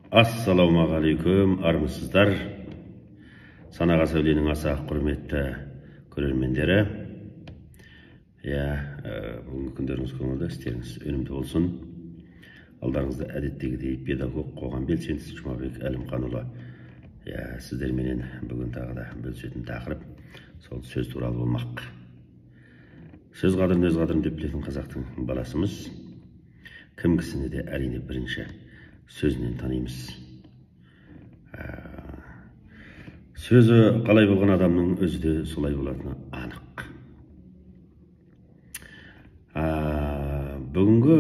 Ассалаумағалейкум, армысыздар. Санаға Сәуленің аса құрметті көрермендері. Иә, бүгінгі күндеріңіз көңілді, істеріңіз өнімді болсын. Алдарыңызда әдеттегідей педагог, қоғам белсендісі Жұмабек Әлімқанұлы. Иә, сіздерменен бүгін тағы да бөлісетін тақырып сол сөз туралы болмақ. Сөз қадірін өз қадірін деп білетін қазақтың баласымыз. Кім кісіні де әрине бірінші сөзінен танимыз. Сөзі қалай болған адамның өзі де солай болатыны анық. Бүгінгі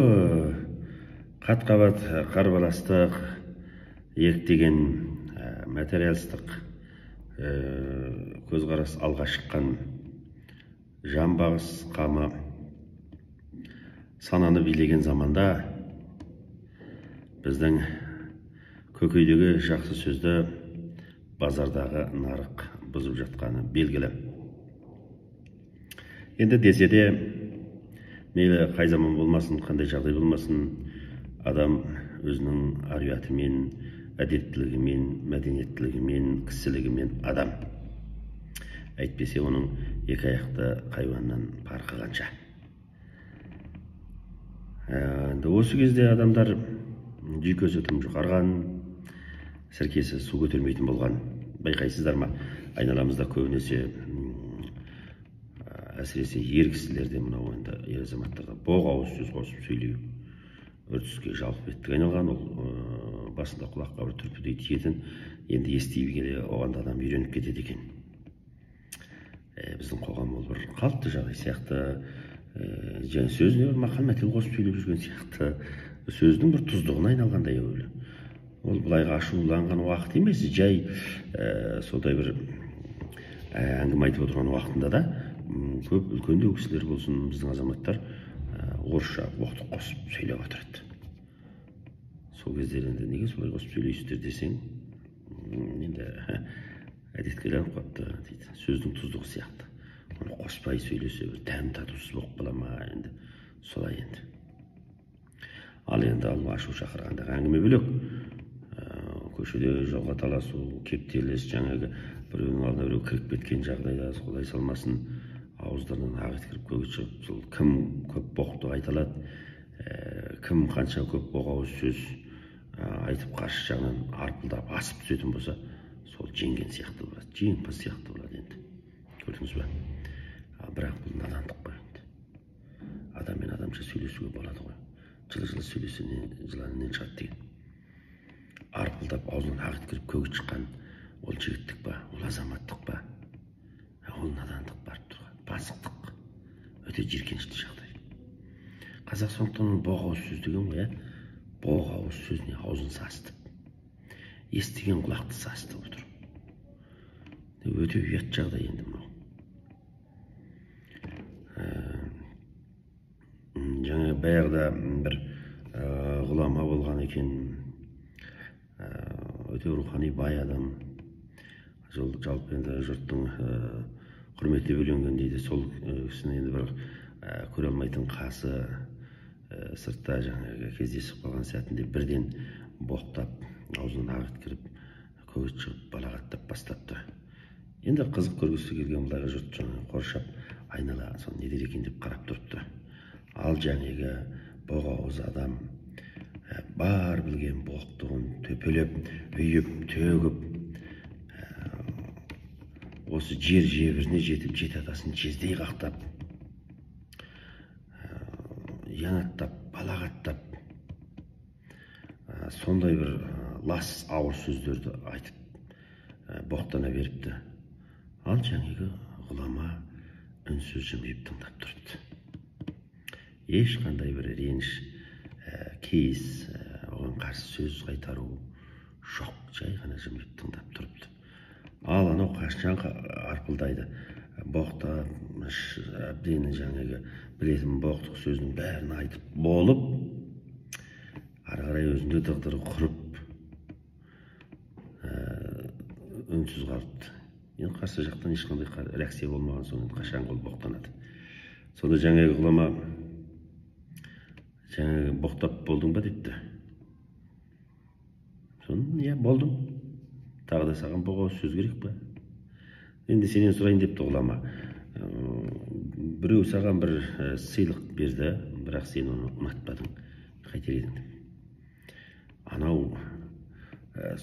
қат-қабат қарбаластық, ектеген материалистік көзқарас алға шыққан жан бағыс қамы сананы билеген заманда біздің көкейдегі жақсы сөзді базардағы нарық бұзып жатқаны белгілі. Енді десе де, мейлі қай заман болмасын, қандай жағдай болмасын, адам өзінің ар-ұятымен, әдептілігімен, мәдениеттілігімен, кісілігімен адам. Әйтпесе оның екі аяқты хайуаннан парқы қанша. Енді осы кезде адамдар жүйкесі тым жұқарған, сіркесі су көтермейтін болған. Байқайсыздар ма, айналамызда көбінесе әсіресе ер кісілерде, мынау енді ер азаматтарда боқ ауыз сөз қосып сөйлеу үрдіске жалпы беттік айналған. Ол басында құлаққа бір түрпідей тиетін, енді ести келе оған да адам үйреніп кетеді екен. Біздің қоғам ол бір қалыпты жағдай сияқты, және сөзіне бір мақал мәтел қосып сөйлеп жүрген сияқты, сөздің бір тұздығына айналғандай әуелі. Ол былайға ашуланған уақыт емес, жай сондай бір әңгіме айтып отырған уақытында да көп үлкендеу кісілер болсын, біздің азаматтар орысша оқты қосып сөйлеп отырады. Сол кездер енді неге солай қосып сөйлейсіздер десең, енді әдетке айналып қалыпты дейді. Сөздің тұздығы сияқты. Оны қоспай сөйлесе бір дәм татусыз болып қала ма енді, солай енді. Ал енді ал ашу шақырғандағы әңгіме бөлек. Көшеде жолға таласу, кептеліс, жаңағы біреудің алдына біреу кіріп кеткен жағдайда құдай салмасын, ауыздарынан ақ ет кіріп көк ет шығып, сол кім көп боқты айта алады, кім қанша көп боқ ауыз сөз айтып қарсы жағынан арпылдап асып түсетін болса, сол жеңген сияқты болады, жеңімпаз сияқты болады енді. Көрдіңіз бе? Бірақ бұл надандық қой енді. Адаммен адамша сөйлесуге болады ғой. Жылы-жылы сөйлесе жыланнан шығады деген. Арпылдап аузынан ақ ет кіріп көк ет шыққан ол жігіттік па, ол азаматтық па, ол надандық барып тұрған, пасықтық, өте жиіркенішті жағдай. Қазақ сондықтан оны боқ ауыз сөз деген ғой, боқ ауыз сөзіне аузын сасытып, естіген құлақты сасытып отыр. Өте ұят жағдай енді мынау. Жаңа баяғыда бір ғұлама болған екен, өте рухани бай адам, жалпы енді жұрттың құрметіне бөленген дейді. Сол кісіні енді бір көре алмайтын қасы сыртта жаңағы кездесіп қалған сәтінде бірден боқтап, аузынан ақ ет кіріп, көк ет шығып, балағаттап бастапты. Енді қызық көргісі келген былайға жұрт жаңағы қоршап айнала соны не дер екен деп қарап тұрыпты. Ал жаңағы боқ ауыз адам бар білген боқтығын төпелеп, үйіп, төгіп, осы жер жебіріне жетіп, жеті атасын жездей қақтап, ұянаттап, балағаттап, сондай бір лас ауыр сөздерді айтып боқтана беріпті. Ал жаңағы ғұлама үнсіз жымиып тыңдап тұрыпты. Ешқандай бір реніш, кейіс, оған қарсы сөз қайтару жоқ, жай ғана жымиып тыңдап тұрыпты. Ал анау қашан арпылдайды, боқтап, әбден жаңағы білетін боқтық сөзінің бәрін айтып болып, ары қарай өзінде дағдыры құрып, үнсіз қалыпты. Енді қарсы жақтан ешқандай реакция болмаған соң енді қашан ол боқтанады. Сонда жаңағы ғұлама жаңағы боқтап болдың ба депті. Соны иә болдым. Тағы да саған боғауыз сөз керек па? Енді сенен сұрайын депті ғұлама. Біреу саған бір сыйлық берді, бірақ сен оны ұнатпадың. Қайтер едің деп. Анау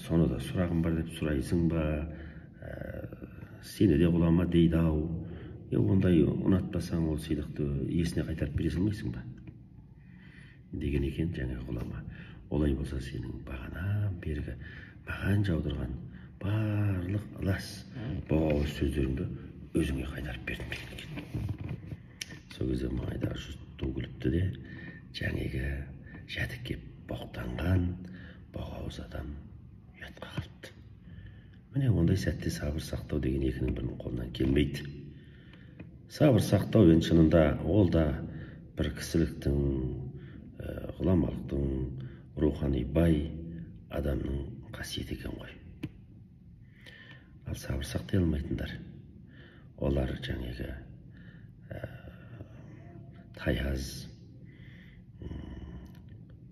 соны да сұрағым бар деп сұрайсың ба? Сені де ғұлама дейді ау. Ондай ұнатпасаң ол сыйлықты иесіне қайтарып бере салмайсың ба? Деген екен жаңа ғұлама. Олай болса сенің бағана бергі маған жаудырған барлық ылас боғауыз сөздеріңді өзіңе қайтарып бердім деген екен. Сол кезде маңайдағы жұрт ду күліпті де, жаңағы жәдікке боқтанған боғауыз адам ұятқа қалыпты. Міне ондай сәтте сабыр сақтау деген екінің бірінің қолынан келмейді. Сабыр сақтау енді шынында ол да бір кісіліктің, ғұламалықтың, рухани бай адамның қасиеті екен ғой. Ал сабыр сақтай алмайтындар, олар жаңағы таяз,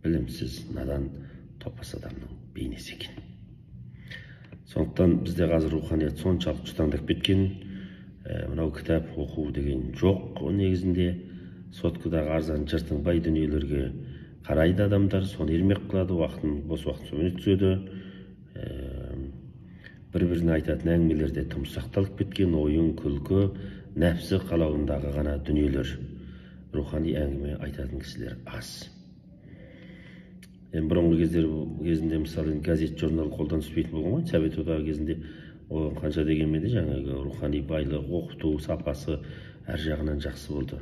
білімсіз, надан, топас адамның бейнесі екен. Сондықтан бізде қазір руханият соншалық жұтаңдап кеткен, мынау кітап оқу деген жоқ. Негізінде соткадағы арзан жыртың бай дүниелерге қарайды адамдар, соны ермек қылады, уақытын, бос уақытын сонымен өткізеді. Бір-біріне айтатын әңгімелерде тым сақталып кеткен ойын, күлкі, нәпсі қалауындағы ғана дүниелер. Рухани әңгіме айтатын кісілер аз. Енді бұрынғы кездер кезінде мысалы газет, журнал қолдан түспейтін болған ғой. Совет одағы кезінде ол қанша дегенмен де жаңағы рухани байлық, оқыту сапасы әр жағынан жақсы болды.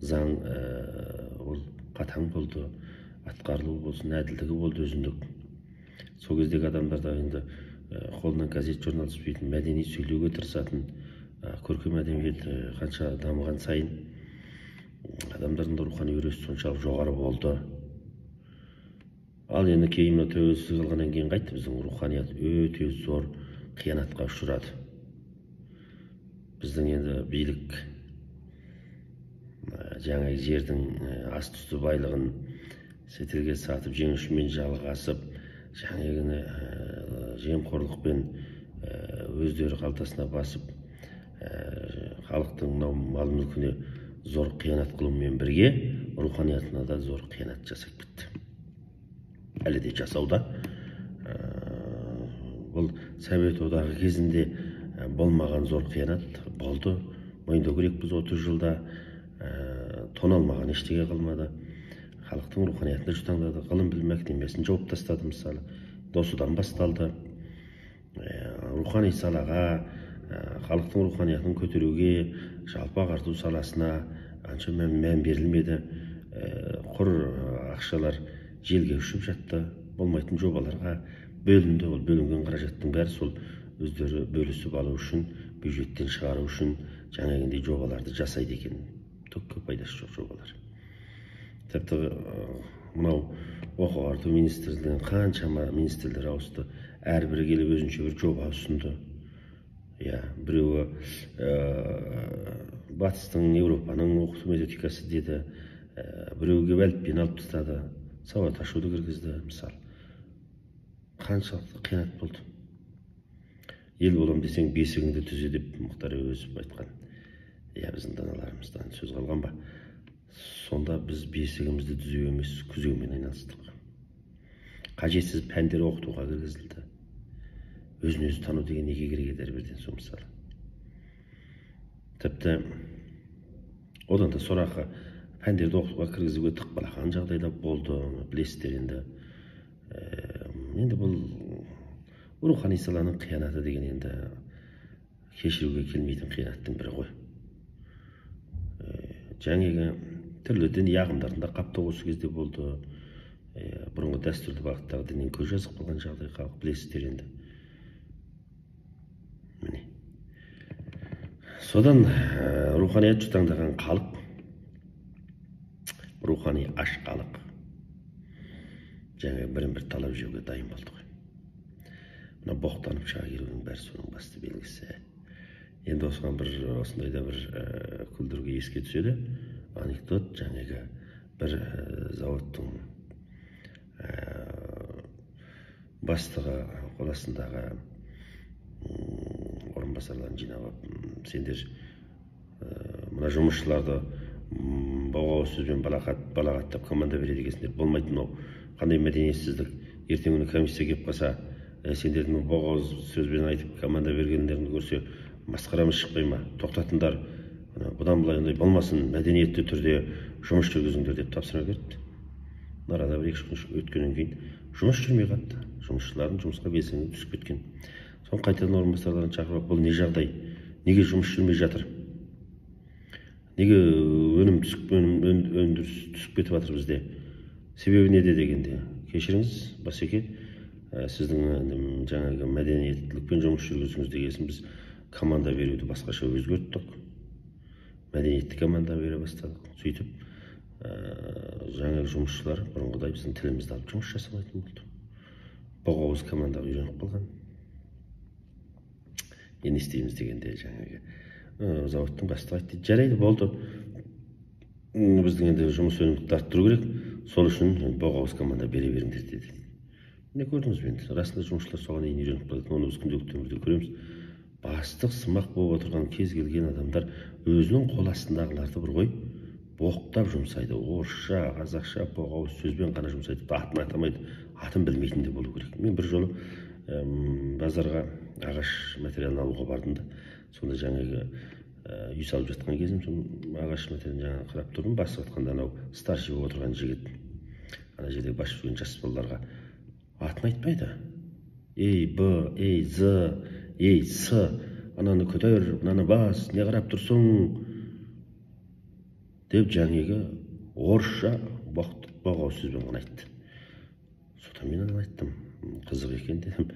Заң ол қатаң болды, атқарылу болсын, әділдігі болды өзіндік. Сол кездегі адамдарда енді қолынан газет, журнал түспейтін, мәдени сөйлеуге тырысатын, көркем әдебиет қанша дамыған сайын адамдардың да рухани өресі соншалық жоғары болды. Ал енді кейін мына тәуелсіздік алғаннан кейін қайтты біздің руханият өте зор қиянатқа ұшырады. Біздің енді билік жаңа жердің асты үсті байлығын шетелге сатып, жеңушімен жалғасып, жаңағыны жемқорлықпен өздері қалтасына басып, халықтың мынау мал мүлкіне зор қиянат қылумен бірге руханиятына да зор қиянат жасап кетті. Әлі де жасауда. Бұл Совет одағы кезінде болмаған зор қиянат болды. Мойындау керек, біз 30 жылда тоналмаған ештеңе қалмады. Халықтың руханиятына жұтаңдады, ғылым білім академиясын жауып тастады мысалы. Осыдан басталды. Рухани салаға, халықтың руханиятын көтеруге, жалпы ағарту саласына анша мән берілмеді. Құр ақшалар желге ұшып жатты, болмайтын жобаларға бөлінді. Ол бөлінген қаражаттың бәрі сол өздері бөлісіп алу үшін, бюджеттен шығару үшін жаңағындай жобаларды жасайды екен. Түкке пайдасы жоқ жобалар. Тіпті мынау оқу ағарту министрлігінен қаншама министрлер ауысты, әрбірі келіп өзінше бір жоба ұсынды. Иә, біреуі батыстың, Еуропаның оқыту методикасы деді, біреуі келіп әліппені алып тастады, сауат ашуды кіргізді мысалы. Қаншалықты қиянат болды. Ел болам десең бесігіңді түзе деп Мұхтар Әуезов айтқан. Иә, біздің даналарымыздан сөз қалған ба? Сонда біз бесігімізді түзеу емес, күзеумен айналыстық. Қажетсіз пәндер оқытуға кіргізілді. Өзін өзі тану деген неге керек еді әрбірден соң мысалы. Тіпті одан да сорақы пәндерді оқытуға кіргізуге тықпалаған жағдайда болды, білесіздер енді. Енді бұл рухани саланың қиянаты деген енді кешіруге келмейтін қиянаттың бірі ғой. Жаңағы түрлі діни ағымдардың да қаптауы осы кезде болды. Бұрынғы дәстүрлі бағыттағы діннен көз жазып қалған жағдай халық білесіздер енді. Міне. Содан руханият жұтаңдаған халық, рухани аш халық жаңа бірін-бір талап жеуге дайын болды ғой. Мына боқтанып шыға келудің бәрі соның басты белгісі. Енді осыған бір осындай да бір күлдіргі еске түседі. Анекдот, жаңағы бір заводтың Бастығы қол астындағы орынбасарларын жинап алып, сендер мына жұмысшыларды боғауыз сөзбен балағаттап команда береді екенсіңдер, болмайды мынау, қандай мәдениетсіздік. Ертеңгі күні комиссия келіп қалса, сендердің боғауыз сөзбен айтып команда бергендеріңді көрсе, масқарамыз шықпай ма? Тоқтатыңдар, бұдан былай ондай болмасын, мәдениетті түрде жұмыс жүргізіңдер деп тапсырма берді. Арада бір екі күн өткеннен кейін жұмыс жүрмей қалыпты, жұмысшылардың жұмысқа белсенді түсіп кеткен. Соны қайтадан орынбасарларын шақырып, бұл не жағдай, неге жұмыс жүрмей жатыр, неге өнім түсіп, өндіріс түсіп кетіп жатыр бізде, себебі неде дегенде, кешіріңіз басеке, сіздің жаңағы мәдениеттілікпен жұмыс жүргізіңіз дегесін біз команда беруді басқаша өзгерттік, мәдениетті команда бере бастадық. Сөйтіп жаңағы жұмысшылар бұрынғыдай біздің тілімізді алып жұмыс жасамайтын болды. Боғауыз командаға үйреніп қалған. Енді не істейміз дегенде жаңағы заводтың бастығы айтты, жарайды болды, біздің енді жұмыс өнімділікті арттыру керек, сол үшін боғауыз команда бере беріңдер деді. Міне көрдіңіз бе енді, расында жұмысшылар соған дейін үйреніп қалады. Оны біз күнделікті өмірде көреміз. Бастық сымақ болып отырған кез келген адамдар өзінің қол астындағыларды бір ғой боқтап жұмсайды, орысша, қазақша боғауыз сөзбен ғана жұмсайды, атын атамайды, атын білмейтін де болу керек. Мен бір жолы базарға ағаш материалын алуға бардым да, сонда жаңағы үй салып жатқан кезім, сол ағаш материалын жаңағы қарап тұрдым, бас жатқанда анау старший болып отырған жігіт, ана жерде бас жүрген жас балаларға атын айтпайды. Ей Б, ей З, ей С, ананы көтер, мынаны бас, не қарап тұрсың деп жаңағы орысша боғауыз сөзбен ғана айтты. Содан мен ананы айттым, қызық екен дедім.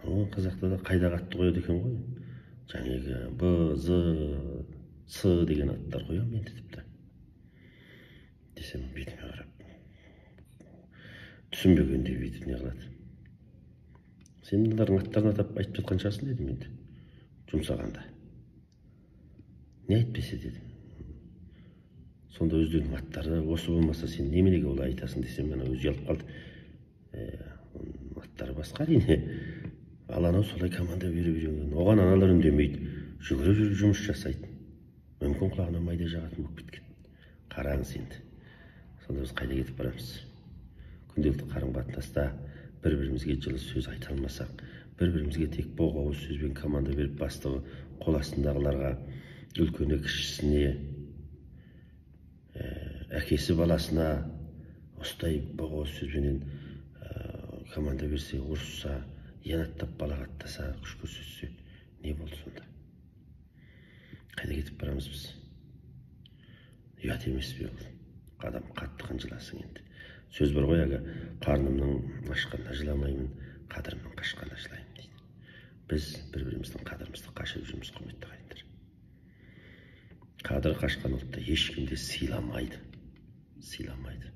Анау қазақта да қайдағы атты қояды екен ғой, жаңағы Б, З, С деген аттар қоямын енді тіпті десем, бетіме қарап түсінбегендей бүйтіп не қылады. Сен мыналардың аттарын атап айтып жатқан шығарсың дедім енді жұмсағанда. Не айтпесе дедім. Сонда өздерінің аттары осы болмаса сен неменеге олай айтасың десем, ана өзі ұялып қалды. Аттары басқа әрине. Ал анау солай команда беріп үйренген. Оған аналар үндемейді, жүгіріп жүріп жұмыс жасайды. Мүмкін құлағына майда жағатын болып кеткен. Қараңыз енді. Сонда біз қайда кетіп барамыз? Күнделікті қарым-қатынаста бір-бірімізге жылы сөз айта алмасақ, бір-бірімізге тек боғауыз сөзбен команда беріп бастығы қол астындағыларға, үлкені кішісіне, әкесі баласына осындай боғауыз сөзбенен команда берсе, ұрысса, янаттап балағаттаса, күш көрсетсе, не болды сонда? Қайда кетіп барамыз біз? Ұят емес пе ол? Адам қатты қынжыласың енді. Сөз бар ғой, әлгі қарнымның ашқанына жыламаймын, қадірімнің қашқанына жылаймын дейді. Біз бір-біріміздің қадірімізді қашырып жүрміз, құрметті ағайындар. Қадірі қашқан ұлтты ешкім де сыйламайды. Сыйламайды.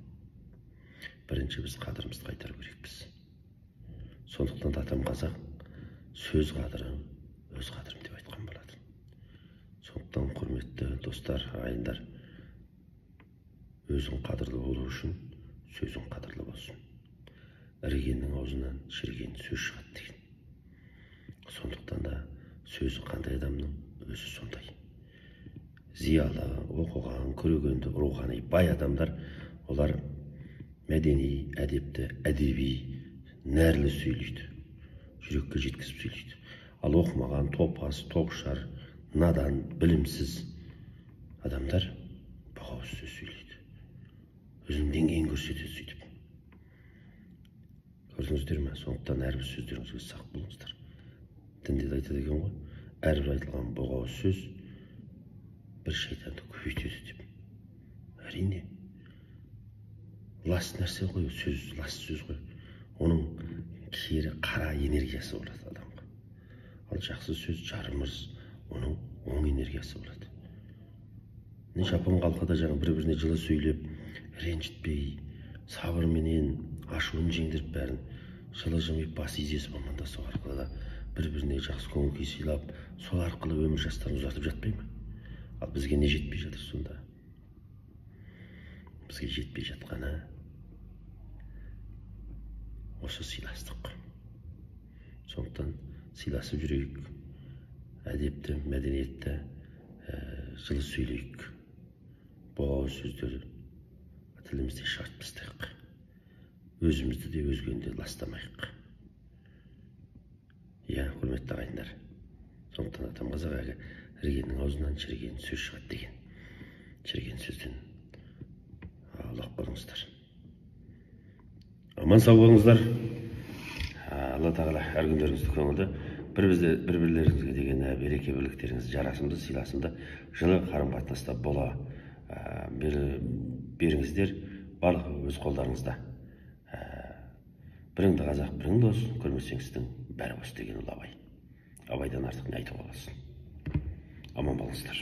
Бірінші біз қадірімізді қайтару керекпіз. Сондықтан да атам қазақ сөз қадірім, өз қадірім деп айтқан болатын. Сондықтан құрметті достар, ағайындар, өзің қадірлі болу үшін сөзің қадірлі болсын. Ірігеннің аузынан шіріген сөз шығады деген. Сондықтан да сөзі қандай адамның өзі сондай. Зиялы, оқыған, көрегенді, рухани бай адамдар, олар мәдени, әдепті, әдеби, нәрлі сөйлейді, жүрекке жеткізіп сөйлейді. Ал оқымаған, топас, тоқшар, надан, білімсіз адамдар боғауыз сөз сөйлейді. Өзінің деңгейін көрсетеді сөйтіп. Көрдіңіздер ме? Сондықтан әрбір сөздеріңізге сақ болыңыздар. Дінде де айтады екен ғой, әрбір айтылған боғауыз сөз бір шайтанды көбейтеді деп. Әрине, лас нәрсе ғой, сөз, лас сөз ғой. Оның кері қара энергиясы болады адамға. Ал жақсы сөз жарымыз, оның оң энергиясы болады. Не жапон халқы да жаңа бір-біріне жылы сөйлеп, ренжітпей, сабырменен ашуын жеңдіріп бәрін жылы жымиып бас изесіп амандасу арқылы да бір-біріне жақсы көңіл күй сыйлап, сол арқылы өмір жастарын ұзартып жатпай ма? Ал бізге не жетпей жатыр сонда? Бізге жетпей жатқаны Осы сыйластық. Сондықтан сыйласып жүрейік, әдепті, мәдениетті, жылы сөйлейік. Боғауыз сөздер тілімізде шығарып тастайық. Өзімізді де өзгені де ластамайық. Иә, құрметті ағайындар. Сондықтан атам қазақ әлгі іргенің аузынан шіріген сөз шығады деген. Шіріген сөзден аулақ болыңыздар. Аман сау болыңыздар. Алла тағала әр күндеріңізді көңілді, бір-бірлеріңізге деген береке бірліктеріңіз жарасымды, сыйласымды, жылы қарым қатынаста бола беріңіздер. Барлығы өз қолдарыңызда. Біріңді қазақ, бірің дос, көрмесең бәрі бос деген ұлы Абай. Абайдан артық не айтуға болсын. Аман болыңыздар.